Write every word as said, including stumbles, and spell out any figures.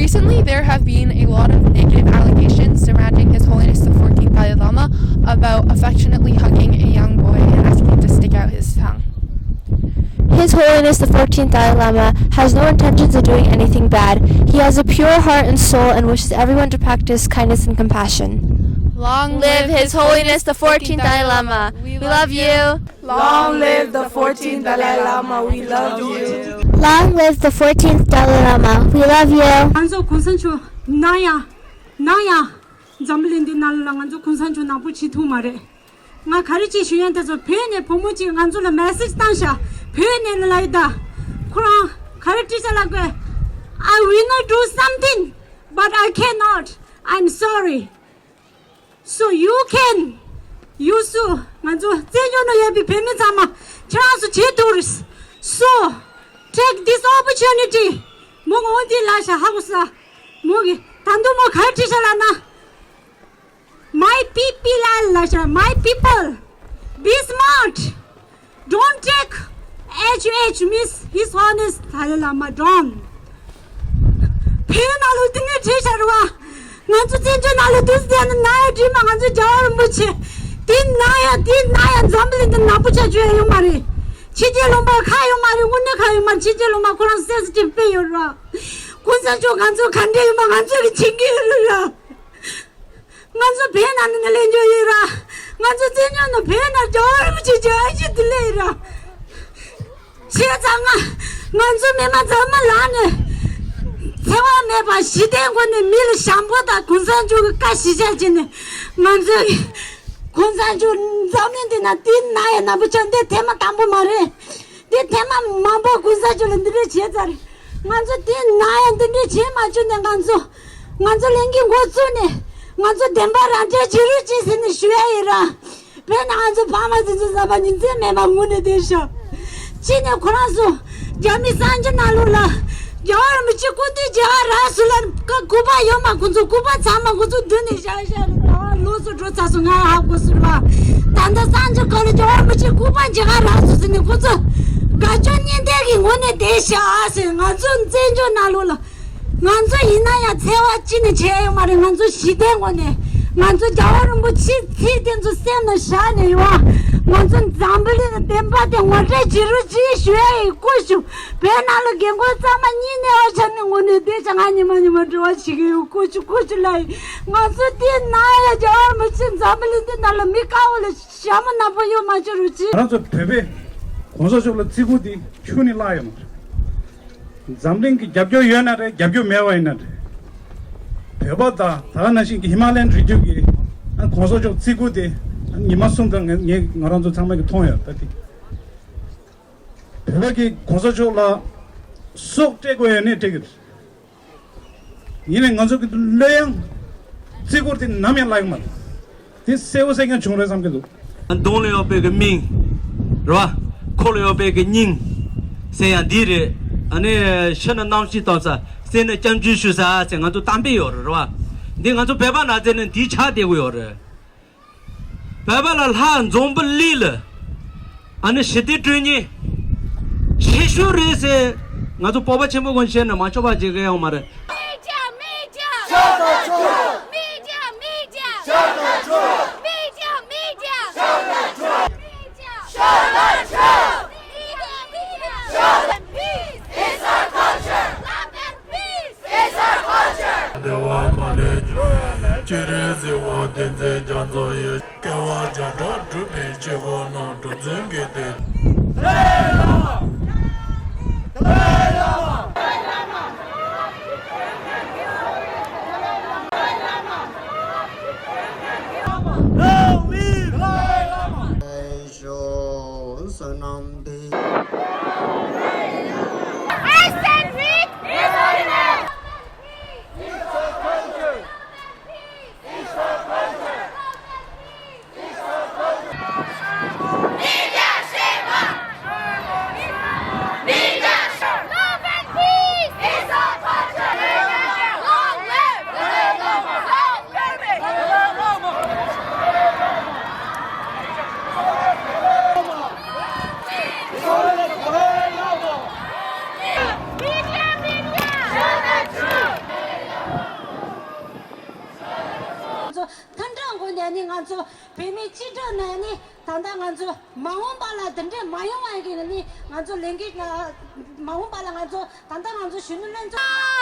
Recently, there have been a lot of negative allegations surrounding His Holiness the fourteenth Dalai Lama about affectionately hugging a young boy and asking to stick out his tongue. His Holiness the fourteenth Dalai Lama has no intentions of doing anything bad. He has a pure heart and soul and wishes everyone to practice kindness and compassion. Long live His Holiness the fourteenth Dalai Lama. We love you. Long live the fourteenth Dalai Lama. We love you. Long live the fourteenth Dalai Lama. We love you. ང་ཚོ་གོང་ས་མཆོག་ན་ཡང་ན་ཡང་འཛམ་བུ་གླིང་འདི་ནང་ལ་ང་ཚོ་གོང་ས་མཆོག་ནག་པོ་བྱེད་ཐུབ་མ་རེད། ང་ག་རེ་ཅིག་ཞུ་ཡང་དེ་ཚོ་བོད་ནས་བུ་མོ་ཅིག་ང་ཚོ་ལ་མེ་སེཇ་བཏང་ཤག་བོད་ནས་ལ་ཡི་ད་ཁོ་རང་ག་རེ་བྲིས་ཤག་ལབ་དགོས། I will not do something, but I cannot. I'm sorry. So you can. ཡུལ་སུ་ང་ཚོ་བཙན་བྱོལ་ནང་ཡོད་པའི་བོད་མི་ཚང་མ་ཁྱེད་རང་ཚོ་བྱེད་ཐུབ་རེད། So take this opportunity. མོ་ངོ་འདི་ལ་ཤ་ཧ་གོ་ས། མོ་གི་ད་དུང་མོ་ག་རེ་བྲིས་ཤག་ལབ་ན། My people ལ་ལ་ཤ། My people, be smart. Don't take H H, means His Holiness Dalai Lama, don't. བོད་ནང་ལོ་དེ་ནས་བྲིས་ཤར་བ། ང་ཚོ་བཙན་བྱོལ་ནང་ལོ་དུས་དེ་ནི་ན་ཡ་བྲིས་མ་ང་ཚོ་རྒྱལ་བ་རིན་པོ་ཆེ། དེ་ན་ཡ་དེ་ན་ཡ་འཛམ་བུ་གླིང་འདི་ནག་པོ་ཆགས་རྒྱུ་ཡོད་མ་རེད། ཕྱི་རྒྱལ་ལུང་པ་ཁ་ཡོད་མ་རེད། དངོས་གནས་ཁ་ཡོད་མ་རེད། ཕྱི་རྒྱལ་ལུང་པ་ཁོ་རང་སེན་སི་ཊིབ་དཔེ་ཡོད་ར། གོང་ས་མཆོག་ང་ཚོ་ག་འདྲ་ཡོད་མ་ང་ཚོ་གི་བྱེད་ཀྱི་ཡོད་ར། ང་ཚོ་བོད་ནང་ནས་ལེན་རྒྱུ་ཡིན་ར། ང་ཚོ་བཙན་བྱོལ་ནང་བོད་ནང་རྒྱལ་བ་རིན་པོ་ཆེ་རྒྱལ་ཨ་ཅེ་དེ་ལས་ཡིན་ར། བྱས་ཙང་ང་ང་ཚོ་མི་མང་ཚང་མ་ལངས་ནས་འཚེ་བ་མེད་པ་ཞི་བདེའི་སྒོ་ནས་མི་ལ་ཞང་པོ་དང་གོང་ས་མཆོག་གི་བཀའ་གཞིར་བཞག་བྱས་ནས་ང་ཚོ་གོང་ས་མཆོག་འཛམ་གླིང་འདི་ན་དེ་ན་ཡང་ནག་པོ་ཆགས་འདི་ཐེངས་མ་དང་པོ་མ་རེད། དེ་ཐེངས་མ་མང་པོ་གོང་ས་མཆོག་ལ་འདི་འདྲ་བྱས་ཚར། ང་ཚོ་དེ་ན་ཡང་འདི་འདྲ་བྱས་མ་བཅུག་ནས་ང་ཚོ་ང་ཚོ་ལས་འགན་འགོ་བཙུགས་ནས་ང་ཚོ་བདེན་པ་རང་འགྲེལ་བྱེད་རོགས་གྱིས་ཟེར་ནས་ཞུ་ཡ་ཡིན་ར། བོད་ནང་ང་ཚོ་ཕ་མ་དེ་ཚོ་ཟ་བ་ཉིན་མཚན་མེད་པར་ངུ་ནས་བསྡད་ཤག་ཕྱི་ནས་ཁོ་རང་ཚོ་རྒྱ་མི་གསར་འགྱུར་ནང་ལོགས་ལ་རྒྱལ་བ་རིན་པོ་ཆེ་སྐུ་མདུན་རྒྱལ་བ་རག་སོང་ལ་སྐུ་པར་ཡོད་མ། ཁོ་ཚོ་སྐུ་པར་ཚང་མ་ཁོ་ཚོ་མདུན་ནས་བཞག་བཞག་ལ་ལོགས་སུ་འགྲོ་ཚར་སོང་། ང་ཧ་གོ་སོང་བ། ད་ལྟ་གསར་འགྱུར་སྐོར་ལ་རྒྱལ་བ་རིན་པོ་ཆེ་སྐུ་པར་མཇལ་ཁ་རག་སོང་ཟེར་ནས་ཁོ་ཚོ་དགའ་སྐྱོ་གཉིས་ལྡན་གྱི་ངོ་ནས་བསྡད་ཤག་ཟེར། ང་ཚོ་བཙན་བྱོལ་ནང་ལོགས་ལ་ང་ཚོ་ཡིན་ན་ཡང་འཚེ་བ་ཅི་ནས་བྱས་ཡོད་མ་རེད། ང་ཚོ་ཞི་བདེའི་ངོ་ནས་ང་ཚོ་རྒྱལ་བ་རིན་པོ་ཆེའི་ཚིག་དེ་ཚོ་སེམས་ནང་བཞག་ནས་ཡོད། ང་ཚོ་འཛམ་བུ་གླིང་ལ་བདེན་པ་དེ་ངོ་སྤྲོད་བྱེད་རོགས་གྱིས་ཞུ་ཡ་ཡི་སྐུ་ཞུ། བོད་ནང་ལ་རྒན་རྒོན་ཚང་མ་གཉིས་ནས་བ་ཆ་ནས་ངོ་ནས་བསྡད་ཅིང་ང་ཉི་མ་ཉི་མ་འབྲེལ་བ་བྱེད་ཀྱི་ཡོད། སྐུ་ཞུ་སྐུ་ཞུ་ལ་ཡིན། ང་ཚོ་དེ་ན་ཡ་རྒྱལ་བ་རིན་པོ་ཆེ་འཛམ་བུ་གླིང་འདི་ནང་ལ་མི་དཀར་པོ་ལ་ཞྭ་མོ་ནག་པོ་ཡོད་མ་བྱུང་རུ་ཅི། ང་རང་ཚོ་བོད་པས་གོང་ས་མཆོག་ལ་བརྩི་བཀུར་དེ་ཆུ་ནས་བརླག་ཡོད་མ་རེད། འཛམ་གླིང་གི་རྒྱབ་སྐྱོར་ཡོད་ན་རེད། རྒྱབ་སྐྱོར་མེད་པ་ཡིན་ན་རེད། བོད་པ་དང་ད་ག་ནང་བཞིན་གྱི་ཧི་མ་ལ་ཡན་རི་རྒྱུད་ཀྱི་ཨ་གོང་ས་མཆོག་བརྩི་བཀུར་དེ་ཨ་ཉི་མ་གསུམ་ཙམ་ངས་ངས་ང་རང་ཚོ་ཚང་མ་གིས་མཐོང་ཡོད་ད་དེ། བོད་པ་གིས་གོང་ས་མཆོག་ལ་སྲོག་སྤྲད་དགོས་ཡོད་ནའི་སྤྲད་ཀྱི་རེད། ཡིན་ནའི་ང་ཚོ་གི་བློས་ཡང་བརྩི་བཀུར་དེ་ནམ་ཡང་བརླག་གི་མ་རེད། དེ་གསལ་པོ་གསལ་རྐྱང་བྱུང་རེད་བསམ་གྱི་འདུག་གདོང་ལ་ཡོད་པའི་གི་མིང་རེད་བ། ཁོག་ལ་ཡོད་པའི་གི་སྙིང་ཟེར་ཡང་འདི་རེད། ཨ་ནི་ཤི་ན་རྣམ་ཤེས་སྟོབས་ས། གསོན་ན་སྐྱབས་འཇུག་ཞུ་ས་ཟེར་ང་ཚོ་གཏམ་དཔེ་ཡོད་རེད་བ། འདི་ང་ཚོ་བོད་པ་ནང་ཚན་ནི་འདི་ཆགས་བསྡད་ཀྱི་ཡོད་རེད། བོད་པ་ལ་ལྷ་འཛམ་བུ་གླིང་ལ། ཨ་ནི་ཞི་བདེ་སྤྲོད་མཁན། ཆེ་ཤོས་རེད་ཟེར། ང་ཚོ་སྤོབས་པ་ཆེན་པོ་གོན་བཤད་ན་མ་ཆོག་པ་བྱེད་མཁན་ཡོད་མ་རེད། མི་རྒྱ། མི་རྒྱ། ཤ་དང་ཆུ། མི་རྒྱ། མི་རྒྱ། ཤ་དང་ཆུ། མི་རྒྱ། མི་རྒྱ། ཤ་དང་ཆུ། མི་རྒྱ། ཤ་དང་ཆུ། མི་རྒྱ། མི་རྒྱ། Peace is our culture. Love and peace is our culture. བདེ་བ་མ་ལུས་འབྱུང་བའི་ཕྱིར། གཟིགས་དབང་བསྟན་འཛིན་རྒྱ་མཚོ་ཡི། སྐལ་བ་བརྒྱ་ཕྲག་སྒྲུབ་པའི་སྤྱི་བོ་རྣམས་གྲུ་འཛིན་གྱི་དེད། ཡང་ནི་ང་ཚོ་བོད་མི་སྤྱི་འགྲོས་ནས་ནི་ད་ལྟ་ང་ཚོ་མ་འོངས་པ་ལ་འདི་འདྲས་མ་ཡོང་བ་ཡིན་ནི་ང་ཚོ་ལས་འགུལ་མ་འོངས་པ་ལ་ང་ཚོ་ད་ལྟ་ང་ཚོ་གཞོན་ནུ་ལྷན་ཚོགས་